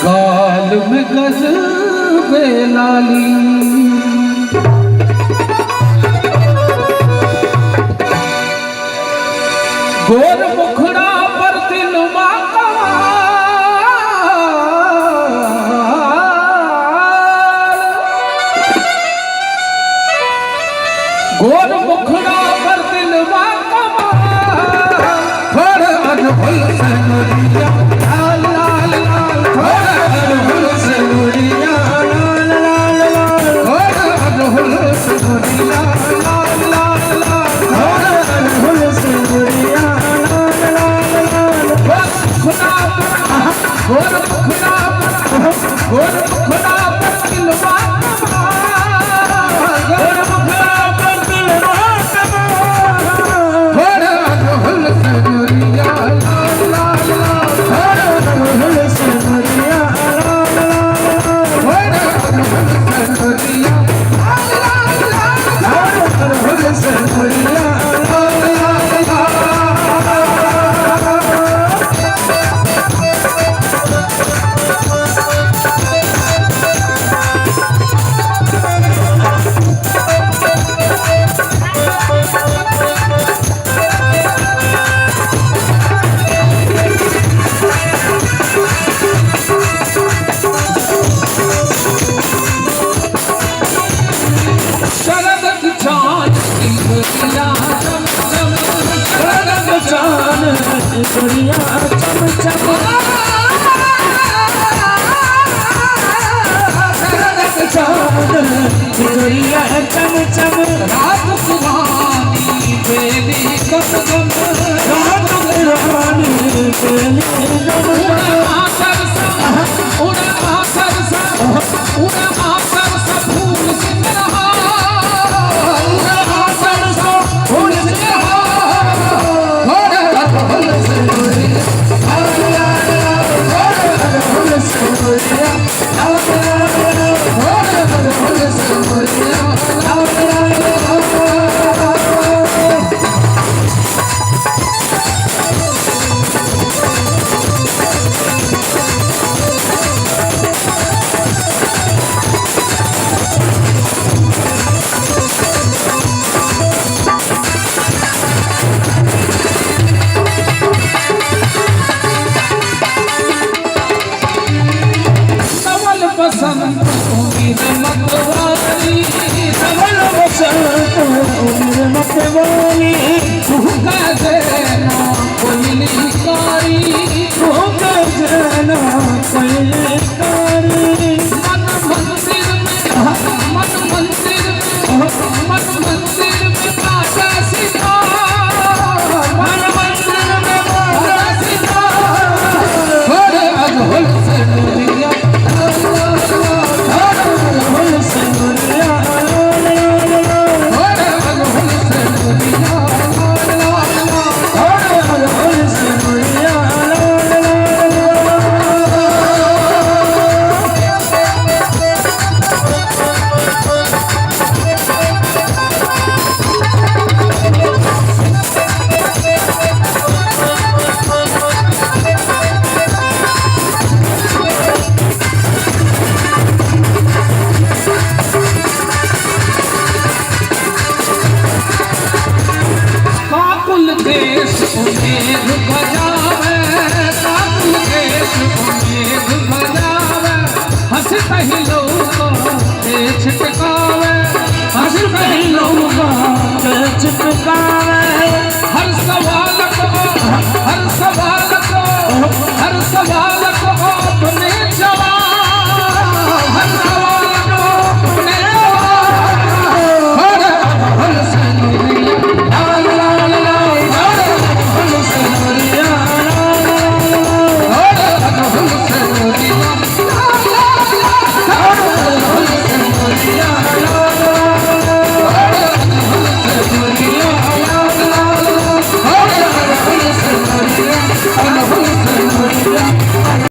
गाल में गजबे लाली। गोर मुखड़ा पर दिलवा कमाल, गोर मुखड़ा पर दिलवा कमाल। थोड़ अनहुल सनरिया लाल लाल लाल, थोड़ अनहुल सनरिया लाल लाल लाल, थोड़ अनहुल सनरिया लाल लाल लाल, थोड़ अनहुल सिंदूरिया लाल लाल लाल। गोर मुखड़ा पर, गोर मुखड़ा पर, गोर मुखड़ा पर दिलवा कमाल, गोर मुखड़ा पर दिलवा कमाल, थोड़ अनहुल सनरिया लाल लाल लाल, थोड़ अनहुल सिंदूरिया लाल लाल लाल, थोड़ अनहुल सनरिया लाल लाल लाल, थोड़ अनहुल सिंदूरिया लाल लाल लाल। शरद चांद की गुड़िया चम चम, शरद चांद गुड़िया चम चम, शरद चांद गुड़िया चम चम, रात सुहानी बेली गम गम, रात रानी बेली गम उड़ा गम, आसर सा, उड़ा आसर सा, उड़ा आसर सा फूल सिंगरहार, उड़ा आसर सा फूल सिंगरहार। थोड़ा अनहुल सिंदूरिया लाल लाल लाल, थोड़ अनहुल सिंदूरिया लाल लाल लाल, थोड़ा अनहुल सिंदूरिया लाल लाल लाल। कमल बसंत उम्मीद मतवाली, कमल बसंत उम्र मतवाली, तू देना कोयली कारी, तू जना कोयल कारी, मन मंदिर में, मन मंदिर में, मन मंदिर में राजा सितार, मन मंदिर में राजा सितार। थोड़े अनहुल सिंदूरिया लाल लाल लाल, थोड़ अनहुल सिंदूरिया लाल लाल लाल, थोड़े अनहुल सिंदूरिया लाल लाल लाल। थोड़ अनहुल सिंदूरिया लाल लाल लाल। काकुल देश उमेर बजावे, काकुल देश उमेर बजावे, हंस तही